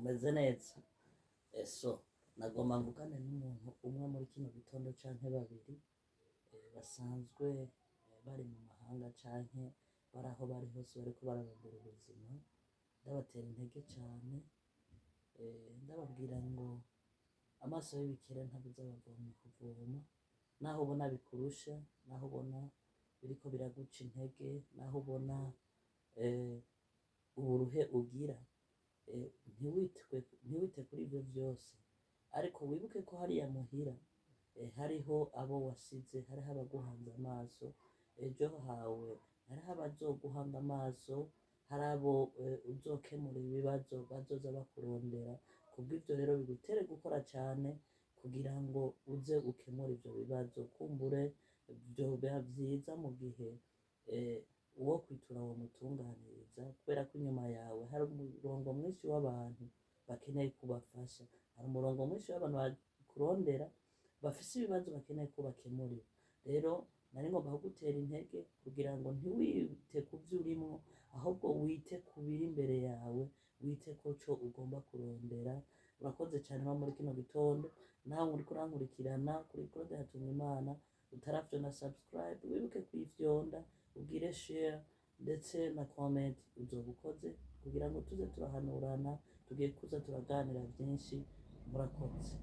Mumeze neza? So nagomba mvugane n'umuntu umwe muri kino gitondo canke babiri basanzwe bari mu mahanga canke bari aho bari hose bariko bararondera ubuzima. Ndabatera intege cane, ndababwira ngo amaso y'ibikere ntabuza abavomyi kuvoma. Naho ubona bikurusha, naho ubona biriko biraguca intege, naho ubona uburuhe ugira, ntiwite kuri ivyo vyose, ariko wibuke ko hariya muhira hariho abo wasize, hariho abaguhanze amaso. Ejo hawe hariho abazoguhanga amaso, hari abo uzokemura ibibazo bazoza bakurondera. Kubw'ivyo rero bigutere gukora cane kugira ngo uze ukemure ivyo bibazo. Kumbure vyoba vyiza mu gihe uwo kwitura womutunganiriza, kubera ko inyuma yawe hari umurongo mwinshi w'abantu bakeneye kubafasha, hari umurongo mwinshi w'abantu bakurondera bafise ibibazo bakeneye ko bakemurira. Rero nari ngomba kugutera intege kugira ngo ntiwite ku vyo urimwo, ahubwo wite ku biri imbere yawe, wite ko co ugomba kurondera. Urakoze cane wa muri kino gitondo. Nawe uriko urankurikirana kuri Claude Hatungimana, utaravyonda subscribe, wibuke kuyifyonda, ugire share ndetse na comment, uzoba ukoze kugira ngo tuze turahanurana. Tugiye kuza turaganira vyinshi. Murakoze.